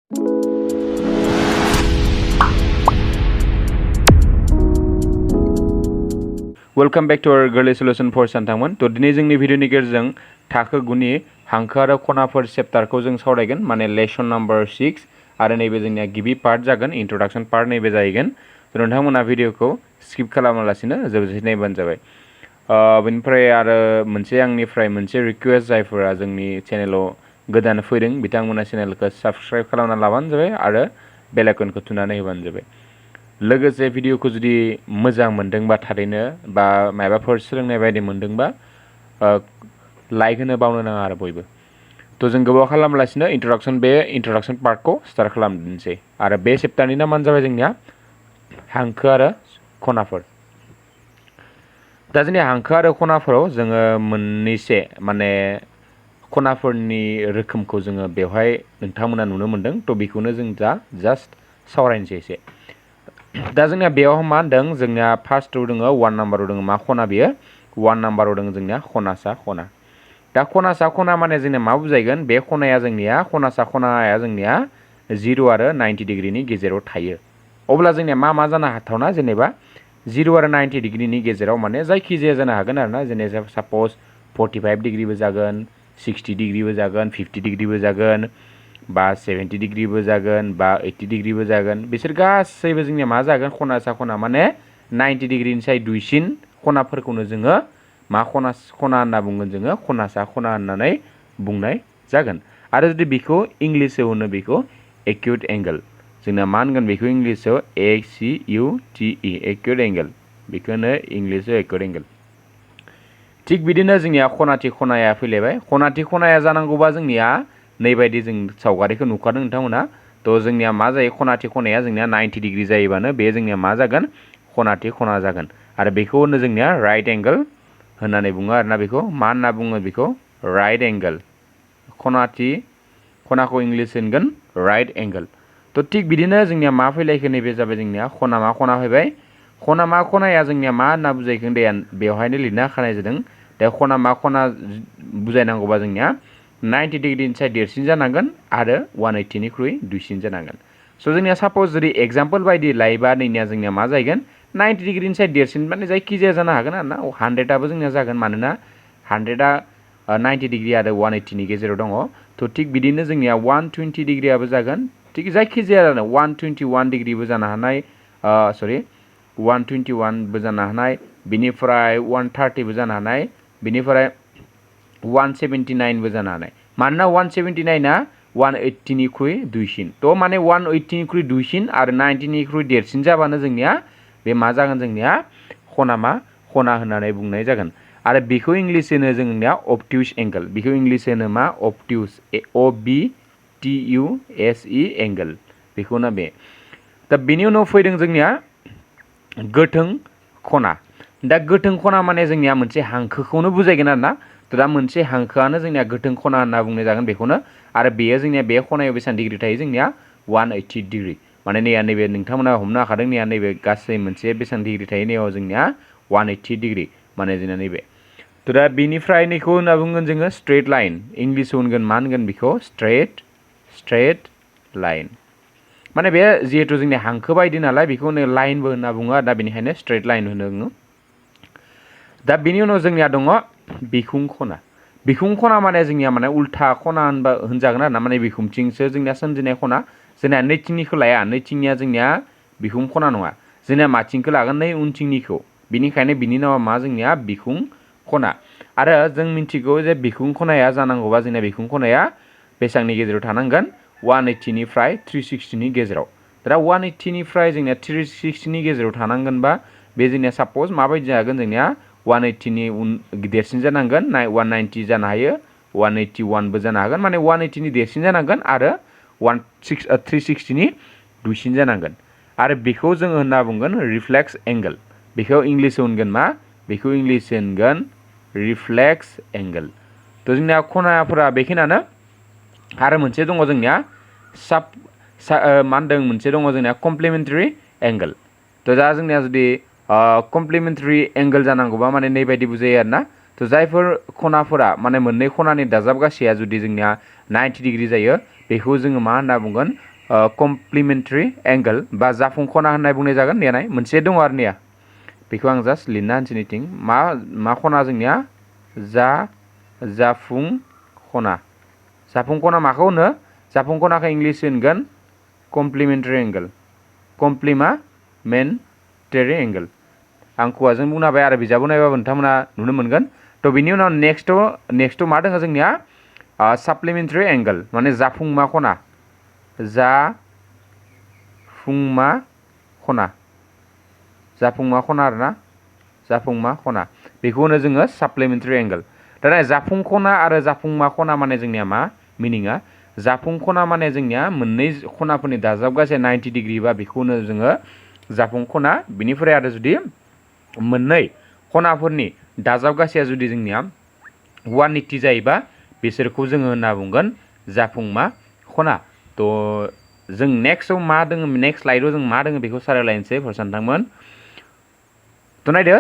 Welcome back to our गोरलै solution four सानथांमोन। तो दिनै जोंनि भिडिअनि गेजेरजों थाखो गुनि हांखो आरो खनाफोर चेप्टारखौ जों सावरायगोन, माने लेसन नम्बर 6 आरो नैबे जोंनिया गिबि पार्ट जागोन, इंट्रोडक्शन पार्ट नैबे जाहैगोन। तो नोंथांमोना भिडिअखौ स्किप खालामालासिनो जोबजासिम नायबानो जाबाय। बेनिफ्राय आरो आंनिफ्राय मोनसे रिक्वेस्ट, जायफोरा जोंनि चेनेलाव गोदान फैदों बिथांमोना चेनेलखौ साबस्क्राइब खालामना लाबानो जाबाय आरो बेल आइकनखौ थुनानै होबानो जाबाय। लोगोसे भिडिअखौ जुदि मोजां मोनदोंबा थारैनो बा माबाफोर सोलोंनाय बायदि मोनदोंबा लाइक होनो बावनो नाङा आरो बयबो। तो जों गोबाव खालामालासिनो इंट्रोडक्शन पार्टखौ स्टार्ट खालामनोसै। आरो बे चेप्टारनि नामानो जाबाय जोंनिया हांखो आरो खनाफोर। दा जोंनि हांखो आरो खनाफोराव जोङो मोननैसे माने खनाफोरनि रोखोमखौ जोङो बेवहाय नोंथांमोना नुनो मोनदों। तो बेखौनो जों दा जास्ट सावरायनोसै एसे। दा जोंनिया बेयाव मा होनदों, जोंनिया फार्स्टआव दङ 1 नाम्बाराव दङ मा खना बेयो 1 नाम्बाराव दङ जोंनिया खनासा खना। दा खनासा खना माने जोंनिया मा बुजायगोन, बे खनाया जोंनिया खनासा खनाया जोंनिया 0 आरो 90 डिग्रीनि गेजेराव थायो। अब्ला जोंनिया मा जानो हाथावना, जेनेबा 0 आरो 90 डिग्रीनि गेजेराव माने जायखिजाया जानो हागोन आरोना। जेनेबा साप'ज 45 डिग्रीबो जागोन, 60 डिग्रीबो जागोन, 50 डिग्रीबो जागोन, बा 70 डिग्रीबो जागोन, बा 80 डिग्रीबो जागोन। बिसोर गासैबो जोंनिया मा जागोन, खनासा खना माने 90 डिग्रीनि साय दुइसिन खनाफोरखौनो जोङो मा खना होनना बुंगोन, जोङो खनासा खना होननानै बुंनाय जागोन। आरो जुदि बेखौ इंलिशआव होनो बेखौ एक्यूट एंगल। जोंना मा होनगोन बेखौ इंलिशआव ACUTE एक्यूट एंगल। बेखौनो इंलिशआव एक्यूट एंगल। थिग बिदिनो जोंनिया खनाथि खनाया फैलायबाय। खनाथि खनाया जानांगौबा जोंनिया नैबायदि जों सावगारिखौ नुखादों नोंथांमोना। तो जोंनिया मा जायो, खनाथि खनाया जोंनिया 90 डिग्री जायोबानो बे जोंनिया मा जागोन, खनाथि खना जागोन। आरो बेखौ होनो जोंनिया राइट एंगल होननानै बुङो आरोना। बेखौ मा होनना बुङो, बेखौ राइट एंगल। खनाखौ इंलिश होनगोन राइट एंगल। तो थिग बिदिनो जोंनिया मा फैलायखो, नैबे जाबाय जोंनिया खना मा खना फैबाय। खना मा खनाया जोंनिया मा होनना बुजायगोन दे, बेवहायनो लिरना होखानाय जादों। दा खना मा खना बुजायनांगौबा जोंनिया 90 डिग्रीनि साय देरसिन जानांगोन आरो 180 निख्रुइ दुइसिन जानांगोन। स' जोंनिया साप'ज जुदि एग्जाम्पल बायदि लायोबा नैनिया जोंनिया मा जाहैगोन, 90 डिग्रीनि साय देरसिन माने जायखिजाया जानो हागोन आरोना। 100आबो जोंनिया जागोन, मानोना 100आ 90 डिग्री आरो 180नि गेजेराव दङ। तो थिग बिदिनो जोंनिया 120 डिग्रीआबो जागोन। थिग जायखिजाया जानो 121 डिग्रीबो जानो हानाय, 121बो जानो हानाय, बिनिफ्राय 130बो जानो हानाय, बिनिफ्राय 179बो जानो हानाय। मानोना 179आ 180 निख्रुइ दुइसिन। तो माने 180 निख्रुइ दुइसिन आरो 90 निख्रुइ देरसिन जाबानो जोंनिया बे मा जागोन, जोंनिया खना मा खना होननानै बुंनाय जागोन। आरो बेखौ इंलिश होनो जोंनिया obtuse एंगल। बेखौ इंलिश होनो मा, obtuse, OBTUSE एंगल। बेखौनो बे। दा बेनि उनाव फैदों जोंनिया गोथों खना। दा गोथों खना माने जोंनिया मोनसे हांखोखौनो बुजायगोन आरोना। तो दा मोनसे हांखोआनो जोंनिया गोथों खना होनना बुंनाय जागोन बेखौनो। आरो बेयो जोंनिया बे खनायाव बेसेबां डिग्री थायो, जोंनिया 180 डिग्री। माने नैबे नोंथांमोना हमनो हाखादों, नैबे गासै मोनसे बेसेबां डिग्री थायो, नैयाव जोंनिया 180 डिग्री माने जोंना नैबे। तो दा बेनिफ्राय नैखौ होनना बुंगोन जोङो स्ट्रेट लाइन। इंलिशआव होनगोन मा होनगोन बेखौ, स्ट्रेट लाइन। माने बे जिहेतु जोंनि हांखो बायदि नालाय बेखौ लाइनबो होनना बुङो आरो दा बेनिखायनो स्ट्रेट लाइन होनो। दा बेनि उनाव जोंनिया दङ बिखुं खना। बिखुं खना माने जोंनिया माने उल्था खना होनजागोन आरोना। माने बिखुंथिंसो जोंनिया सोमजिनाय खना। जोंनिया नैथिंनिखौ लाया, नैथिंनिया जोंनिया बिखुं खना नङा। जोंनिया माथिंखौ लागोन, नै उनथिंनिखौ। बिनिखायनो बिनि नामा मा, जोंनिया बिखुं खना। आरो जों मिथिगौ जे बिखुं खनाया जानांगौबा जोंनिया बिखुं खनाया बेसेबांनि गेजेराव थानांगोन, 180 निफ्राय 360नि गेजेराव। दा 180 निफ्राय जोंनिया 360नि गेजेराव थानांगोनबा बे जोंनिया साप'ज माबायदि जागोन, जोंनिया 180नि देरसिन जानांगोन, 190 जानो हायो, 181बो जानो हागोन। माने 180नि देरसिन जानांगोन आरो 360नि दुइसिन जानांगोन। आरो बेखौ जोङो होनना बुंगोन रिफ्लेक्स एंगल। बेखौ इंलिशआव होनगोन मा, बेखौ इंलिश होनगोन रिफ्लेक्स एंगल। तो जोंनिया खनाफोरा बेखिनियानो। आरो मोनसे दङ जोंनिया मा होनदों, मोनसे दङ जोंनिया कमप्लिमेन्टारि एंगल। तो दा जोंनिया जुदि कमप्लिमेन्टारि एंगल जानांगौबा माने नैबायदि बुजायो आरोना। तो जायफोर खनाफोरा माने मोननै खनानि दाजाबगासेया जुदि जोंनिया 90 डिग्री जायो, बेखौ जोङो मा होनना बुंगोन, कमप्लिमेन्टारि एंगल बा जाफुं खना होननाय बुंनाय जागोन नेनाय मोनसे दङ आरो नेया बेखौ आं जास्ट लिरना होनसै नैथिं मा खना जोंनिया जाफुं खना माखौ होनो जाफुं खनाखौ इंलिस होनगोन कमप्लिमेन्टारि एंगल कमप्लिमेन्टारि एंगल आं खुगाजों बुंना होबाय आरो बिजाबाव नायबाबो नोंथांमोना नुनो मोनगोन थ' बिनि उनाव नेक्स्टआव मा दङ जोंनिया साप्लिमेन्टारि एंगल माने जाफुंमा खना जाफुंमा खना बेखौ होनो जोङो साप्लिमेन्टारि एंगल दाना जाफुं खना आरो जाफुंमा खना माने जोंनिया मा मिनिङा जाफुं खना माने जोंनिया मोननै खनाफोरनि दाजाबगासै 90 डिग्री बा बेखौनो जोङो जाफुं खना बिनिफ्राय आरो जुदि मोननै खनाफोरनि दाजाबगासैया जुदि जोंनिया 180 जायोबा बिसोरखौ जोङो होनना बुंगोन जाफुंमा खना थ' जों नेक्स्टआव मा दङ नेक्स्ट स्लाइडआव जों मा दङ बेखौ सावरायलायनोसै फरायसानोंथांमोन थ' नायदो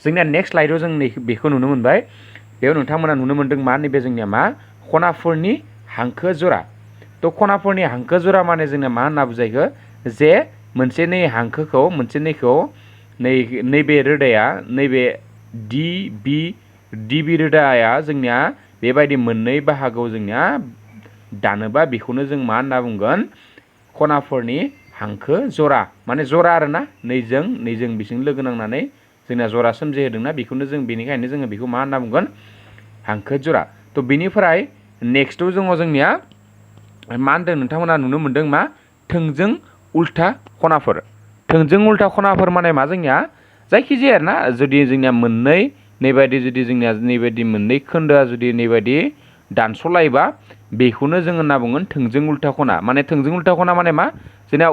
जोंनिया नेक्स्ट स्लाइडआव जों बेखौ नुनो मोनबाय बेयाव नोंथांमोना नुनो मोनदों मा नैबे जोंनिया मा खनाफोरनि हांखो जरा थ' खनाफोरनि हांखो जरा माने जोंना मा होनना बुजायखो जे मोनसे हांखोखौ मोनसे नैबे रोदाया नैबे डि रोदाया जोंनिया बेबायदि मोननै बाहागोआव जोंनिया दानोबा बेखौनो जों मा होनना बुंगोन खनाफोरनि हांखो जरा माने जरा आरोना नैजों बिसिं लोगो नांनानै जोंना जरा सोमजिहोदोंना बेखौनो जों बेनिखायनो जोङो बेखौ मा होनना बुंगोन हांखो जरा थ' बेनिफ्राय नेक्स्टआव जोंनिया मा होनदों नोंथांमोना नुनो मोनदों मा थोंजों उल्था खनाफोर माने मा जोंनिया जायखिजाया आरोना जुदि जोंनिया नैबायदि जुदि जोंनिया नैबायदि मोननै खोन्दोआ जुदि नैबायदि दानस'लायोबा बेखौनो जों होनना बुंगोन थोंजों उल्था खना माने थोंजों उल्था खना माने मा जोंना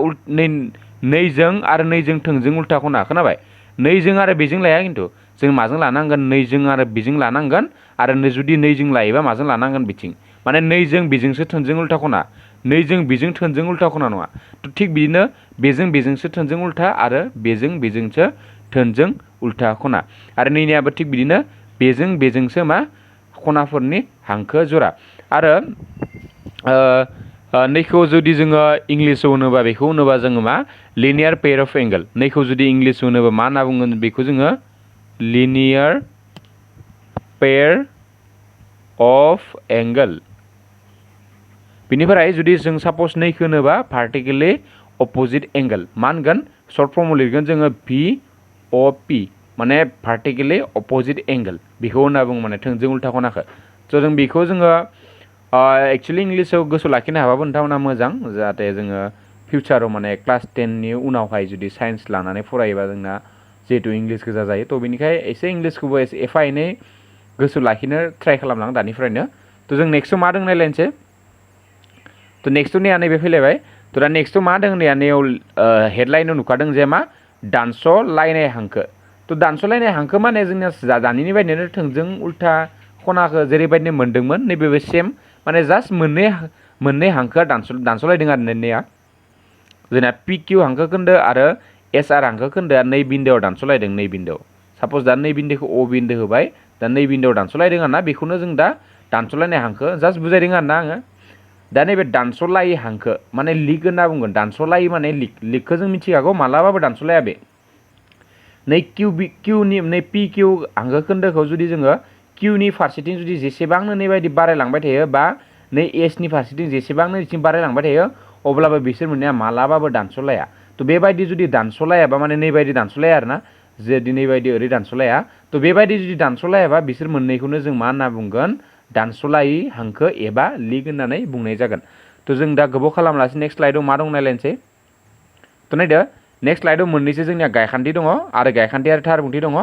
नैजों आरो नैजों थोंजों उल्था खना खोनाबाय नैजों आरो बेजों लाया खिन्थु जों माजों लानांगोन नैजों आरो बेजों लानांगोन आरो जुदि नैजों लायोबा माजों लानांगोन बिथिं माने नैजों बेजोंसो थोंजों उल्था खना नैजों बेजों थोंजों उल्था खना नङा थ' थिग बिदिनो बेजोंसो थोंजों उल्था आरो बेजोंसो थोंजों उल्था खना आरो नैनियाबो थिग बिदिनो बेजोंसो मा खनाफोरनि हांखो जरा आरो नैखौ जुदि जोङो इंलिसाव होनोबा बेखौ होनोबा जोङो मा लिनियार पेयर अफ एंगल नैखौ जुदि इंलिसाव होनोबा मा होनना बुंगोन बेखौ जोङो लिनियार पेयर अफ एंगल बिनिफ्राय जुदि जों सापस नैखौ होनोबा भार्टिकेलि अपोजिट एंगल मा होनगोन सर्ट फर्माव लिरगोन जोङो VOP माने भार्टिकेलि अपोजिट एंगल बेखौ होनना बुङो माने थोंजों उल्था खनाखौ स' जों बेखौ जोङो एक्सुवेलि इंलिसाव गोसोआव लाखिनो हाबाबो नोंथांमोना मोजां जाहाथे जोङो फिउचाराव माने क्लास 10नि उनावहाय जुदि साइन्स लानानै फरायोबा जोंना जिहेतु इंलिस गोजा जायो थ' बेनिखाय एसे इंलिसखौबो एफा एनै गोसोआव लाखिनो ट्राइ खालामलां दानिफ्रायनो थ' जों नेक्स्टआव मा दं नायलायनोसै थ' नेक्स्टआव नैया नैबे फैलायबाय थ' दा नेक्स्टआव मा दं नैया नैयाव हेडलाइनाव नुखादों जे मा दानस'लायनाय हांखो थ' दानस'लायनाय हांखो माने जोंनिया दानिनि बायदिनो थोंजों उल्था खनाखौ जेरैबायदि मोनदोंमोन नैबेबो सेम माने जास्ट मोननै हांखोआ दानस'लायदों आरो नैया जोंना PQ हांखो खोन्दो आरो SR हांखो खोन्दोआ नै बिन्दोआव दानस'लायदों नै बिन्दोआव सापस दा नै बिन्दोखौ O बिन्दो होबाय दा नै बिन्दोआव दानस'लायदों आरोना बेखौनो जों दा दानस'लायनाय हांखो जास्ट बुजायदों आरोना आङो दा नैबे दानस'लायै हांखो माने लिक होनना बुंगोन दानस'लायै माने लिकखौ जों मिथिखागौ मालाबाबो दानस'लाया बे नै PQ हांखो खोन्दोखौ जुदि जोङो Qनि फारसेथिं जुदि जेसेबांनो नैबायदि बारायलांबाय थायो बा नै Sनि फारसेथिं जेसेबांनो बिथिं बारायलांबाय थायो अब्लाबो बिसोर मोननाया मालाबाबो दानस'लाया थ' बेबायदि जुदि दानस'लायाबा माने नैबायदि दानस'लाया आरोना जुदि नैबायदि ओरै दानस'लाया थ' बेबायदि जुदि दानस'लायाबा बिसोर मोननैखौनो जों मा होनना बुंगोन दानस'लायै हांखो एबा लिक होननानै बुंनाय जागोन थ' जों दा गोबाव खालामलासै नेक्स्ट स्लाइडआव मा दं नायलायनोसै थ' नायदो नेक्स्ट स्लाइडआव मोननैसो जोंनिया गायखान्थि दङ आरो गायखान्थि आरो थारबुंथि दङ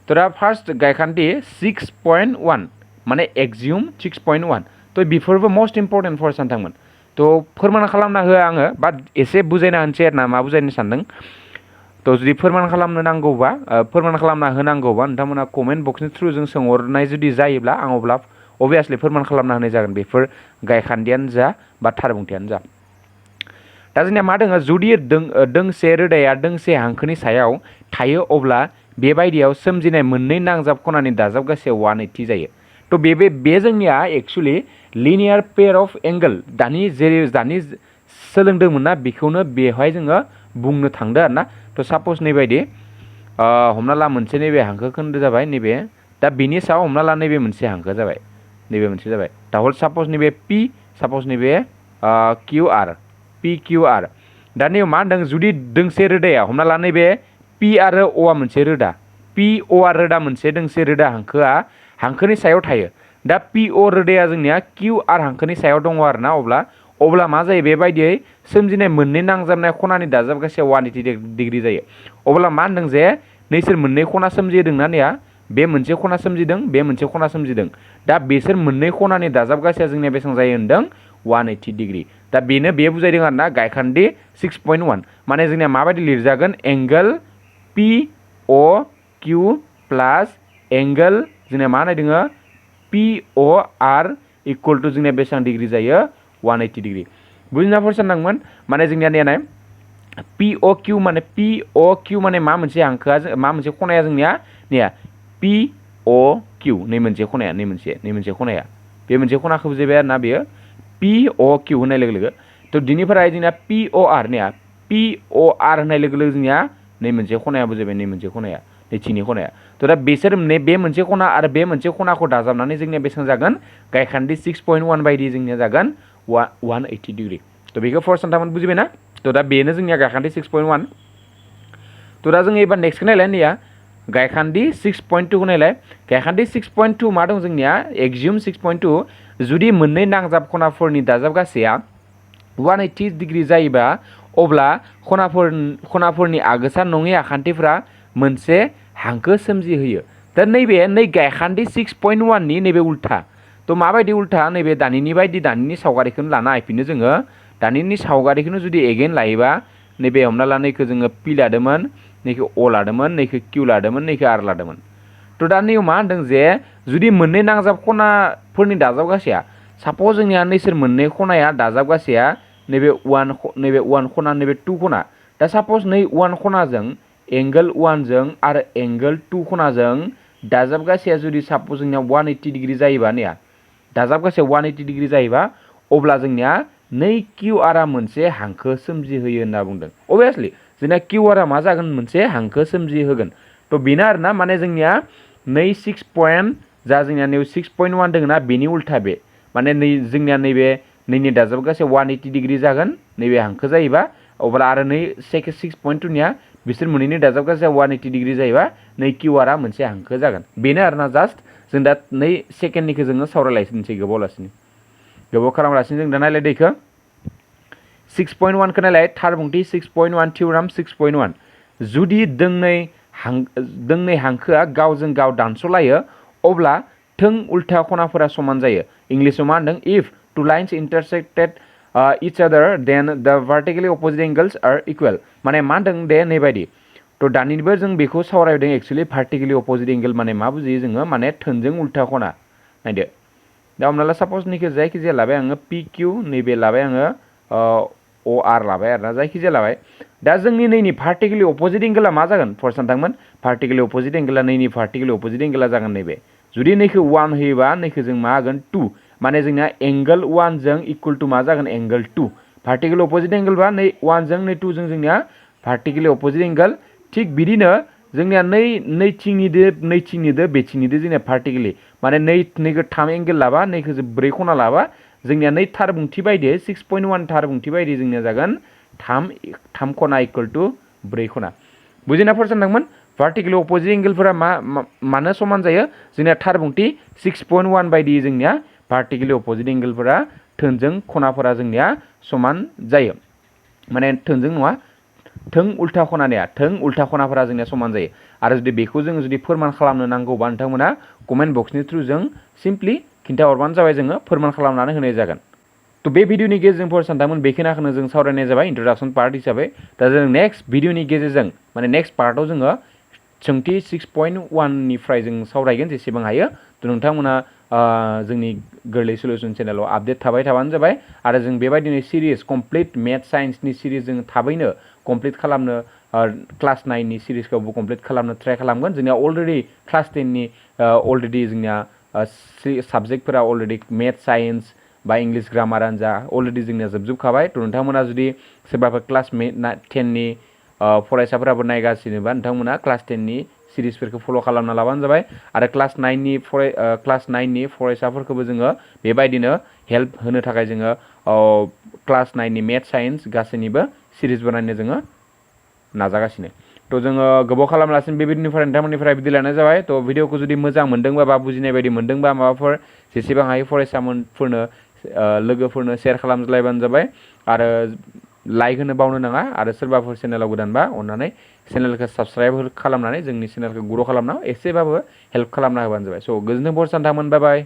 थ' दा फार्स्ट गायखान्थि 6.1 माने एक्जिउम 6.1 थ' बेफोरबो मस्ट इम्परटेन्ट फर सानथांमोन थ' फोरमान खालामना होआ आङो बाट एसे बुजायना होनसै आरो ना मा बुजायनो सानदों थ' जुदि फोरमान खालामना होनांगौबा नोंथांमोना कमेन्ट बक्सनि थ्रु जों सोंहरनाय जुदि जायोब्ला आं अब्ला अभियासलि फोरमान खालामना होनाय जागोन बेफोर गायखान्थियानो जा बा थारबुंथियानो जा दा जोंनिया मा दङ जुदि दोंसे रोदाया दोंसे हांखोनि सायाव थायो अब्ला बेबायदियाव सोमजिनाय मोननै नांजाब खनानि दाजाबगासै 180 जायो थ' बे जोंनिया actually linear pair of angle दानि सोलोंदोंमोन ना बेखौनो बेवहाय जोङो बुंनो थांदो आरोना थ' साप'ज नैबायदि हमना ला मोनसे नैबे हांखो खोन्दो जाबाय नैबे दा बिनि सायाव हमना ला नैबे मोनसे हांखो जाबाय नैबे मोनसे जाबाय दा हल साप'ज नैबे पि साप'ज नैबे Q R P Q R दा नैयाव मा होनदों जुदि दोंसे रोदाया हमना ला नैबे पि आरो अ आ मोनसे रोदा पि अ आ रोदा मोनसे दोंसे रोदा हांखोआ हांखोनि सायाव थायो दा पि अ रोदाया जोंनिया किउ आर हांखोनि सायाव दङ आरोना अब्ला मा जायो बेबायदियै सोमजिनाय मोननै नांजाबनाय खनानि दाजाबगासेया 180 डिग्री जायो अब्ला मा होनदों जे नैसोर मोननै खना सोमजिदोंना नैया बे मोनसे खना सोमजिदों बे मोनसे खना सोमजिदों दा बेसोर मोननै खनानि दाजाबगासेया जोंनिया बेसेबां जायो होनदों 180 डिग्री दा बेनो बे बुजायदों आरोना गायखान्थि 6.1 माने जोंनिया माबायदि लिरजागोन angle P O Q plus angle जोंनिया मा नायदों P O R equal to जोंनिया बेसेबां डिग्री जायो 180 डिग्री बुजिना फरायसाननांगोन माने जोंनिया नैया पि अ किउ माने मा मोनसे हांखोआ मा मोनसे खनाया जोंनिया नैया पि अ किउ नै मोनसे खनाया नै मोनसे खनाया बे मोनसे खनाखौ बुजायबाय आरोना बेयो पि अ किउ होननाय लोगो लोगो थ' बिनिफ्राय जोंनिया पि अ आर नैया पि अ आर होननाय लोगो लोगो जोंनिया नै मोनसे खनाया बुजायबाय नै मोनसे खनाया नैथिनि खनाया थ' दा बिसोर बे मोनसे खना आरो बे मोनसे खनाखौ दाजाबनानै जोंनिया बेसेबां जागोन गायखान्थि 6.1 बायदि जोंनिया जागोन 180 डिग्री थ' बेखौ फर्स्ट सानथामोन बुजिबायना थ' दा बेनो जोंनिया गायखान्थि 6.1 थ' दा जों एबार नेक्स्ट नायलाय नैया गायखान्थि 6.2 नायलाय गायखान्थि 6.2 मा दं जोंनिया एक्जिउम 6.2 जुदि मोननै नांजाब खनाफोरनि दाजाबगासेया 180 डिग्री जायोबा अब्ला खनाफोरनि आगोसा नङि आखान्थिफ्रा मोनसे हांखो सोमजिहोयो दा नै गायखान्थि 6.1 नि नैबे उल्था थ' माबायदि उल्था नैबे दानिनि बायदि दानिनि सावगारिखौनो लाना फैफिनो जोङो दानिनि सावगारिखौनो जुदि एगेन लायोबा नैबे हमना ला नैखौ जोङो पि लादोंमोन नैखौ अ लादोंमोन नैखौ किउ लादोंमोन नैखौ आर लादोंमोन थ' दा नैयाव मा होनदों जे जुदि मोननै नांजाब खनाफोरनि दाजाबगासेया साप'ज जोंनिया नैसोर मोननै खनाया दाजाबगासेया नैबे वान खना नैबे 2 खना दा साप'ज नै 1 खनाजों एंगल 1 जों आरो एंगल 2 खनाजों दाजाबगासेया जुदि साप'ज जोंनिया 180 डिग्री जायोबा नैया दाजाबगासेया 180 डिग्री जायोबा अब्ला जोंनिया नै किउ आर आ मोनसे हांखो सोमजिहोयो होनना बुंदों अभियासलि जोंना किउ आर आ मा जागोन मोनसे हांखो सोमजिहोगोन थ' बेनो आरोना माने जोंनिया नै 6 पइन्ट जा जोंनिया नैबे 6.1 दङ ना बेनि उल्था बे माने जोंनिया नैबे नैनि दाजाबगासे 180 डिग्री जागोन नैबे हांखो जायोबा अब्ला आरो नै 6.2 निया बिसोर मोननैनि दाजाबगासे 180 डिग्री जायोबा नै किउ आर आ मोनसे हांखो जागोन बेनो आरोना जास्ट जों दा नै सेकेन्डनिखौ जोङो सावरायलायसिनोसै गोबाव खालामलासिनो जों दा नायलाय दैखो 6.1 खौ नायलाय थार बुंथि 6.1 थिउराम 6.1 जुदि दोंनै हांखोआ गावजों गाव दानस'लायो अब्ला थों उल्था खनाफोरा समान जायो इंलिसाव मा होनदों if two lines intersected each other then the vertically opposite angles are equal माने मा होनदों दे नैबायदि थ' दानिबो जों बेखौ सावरायदों एक्सुअलि भार्टिकेलि अपोजिट एंगल माने मा बुजियो जोङो माने थोंजों उल्था खना नायदो दा हमना ला साप'ज नैखौ जायखिजाया लाबाय आङो पि किउ नैबे लाबाय आङो अ आर लाबाय आरोना जायखिजाया लाबाय दा जोंनि नैनि भार्टिकेलि अपोजिट एंगला मा जागोन फर्स्ट सानथांमोन भार्टिकेलि अपोजिट एंगला नैनि भार्टिकेलि अपोजिट एंगला जागोन नैबे जुदि नैखौ 1 होयोबा नैखौ जों मा होगोन 2 माने जोंना एंगल 1 जों इक्वल टू मा जागोन एंगल 2 भार्टिकेल अपोजिट एंगल बा नै 1 जों नै 2 जों जोंनिया भार्टिकेलि अपोजिट एंगल थिग बिदिनो जोंनिया नैथिंनिदो बेथिंनिदो जोंनिया भार्टिकेलि माने नैखौ 3 एंगल लाबा नैखौ 4 खना लाबा जोंनिया नै थार बुंथि बायदि 6.1 थार बुंथि बायदि जोंनिया जागोन 3 खना इक्वल टू 4 खना बुजिना फरायसानदोंमोन भार्टिकेलि अपोजिट एंगलफोरा मानो समान जायो जोंनिया थार बुंथि 6.1 बायदि जोंनिया भार्टिकेलि अपोजिट एंगलफोरा थोंजों खनाफोरा जोंनिया समान जायो माने थोंजों नङा थों उल्था खनाफोरा जोंनिया समान जायो आरो जुदि बेखौ जों जुदि फोरमान खालामनो नांगौबा नोंथांमोना कमेन्ट बक्सनि थ्रु जों सिम्पलि खिन्थाहरबानो जाबाय जोङो फोरमान खालामनानै होनाय जागोन थ' बे भिडिअनि गेजेरजों फरायसानदोंमोन बेखिनिखौनो जों सावरायनाय जाबाय इन्ट्रडाक्सन पार्ट हिसाबै दा जों नेक्स्ट भिडिअनि गेजेरजों माने नेक्स्ट पार्टआव जोङो सोंथि 6.1 निफ्राय जों सावरायगोन जेसेबां हायो थ' नोंथांमोना जोंनि गोरलै सलिउसन चेनेलाव आपडेट थाबाय थाबानो जाबाय आरो जों बेबायदिनो सिरिज कमप्लिट मेथ साइन्सनि सिरिज जों थाबैनो कमप्लिट खालामनो क्लास 9 नि सिरिजखौबो कमप्लिट खालामनो ट्राइ खालामगोन जोंनिया अलरेडि क्लास 10 नि अलरेडि जोंनिया साबजेक्टफोरा अलरेडि मेथ साइन्स बा इंलिश ग्रामारानो जा अलरेडि जोंनिया जोबजोबखाबाय। थ' नोंथांमोना जुदि सोरबाफोर क्लास 10नि फरायसाफोराबो नायगासिनोबा नोंथांमोना क्लास 10नि सिरिसफोरखौ फल' खालामना लाबानो जाबाय आरो क्लास 9नि फरायसाफोरखौबो जोङो बेबायदिनो हेल्प होनो थाखाय जोङो क्लास 9नि मेथ्स साइन्स गासैनिबो सिरिस बानायनो जोङो नाजागासिनो। थ' जोङो गोबाव खालामलासिनो बे भिडिअनिफ्राय नोंथांमोननिफ्राय बिदि लानाय जाबाय। थ' भिडिअखौ जुदि मोजां मोनदोंबा बा बुजिनाय बायदि मोनदोंबा माबाफोर जेसेबां हायो फरायसाफोरनो लोगोफोरनो शेयार खालामज्लायबानो जाबाय आरो लाइक होनो बावनो नाङा आरो सोरबाफोर चेनेलाव गोदानबा अननानै चेनेलखौ साबस्क्राइब खालामनानै जोंनि चेनेलखौ ग्र' खालामनायाव एसेबाबो हेल्प खालामना होबानो जाबाय। स' गोजोनथों फर सानथामोन, बाय बाय।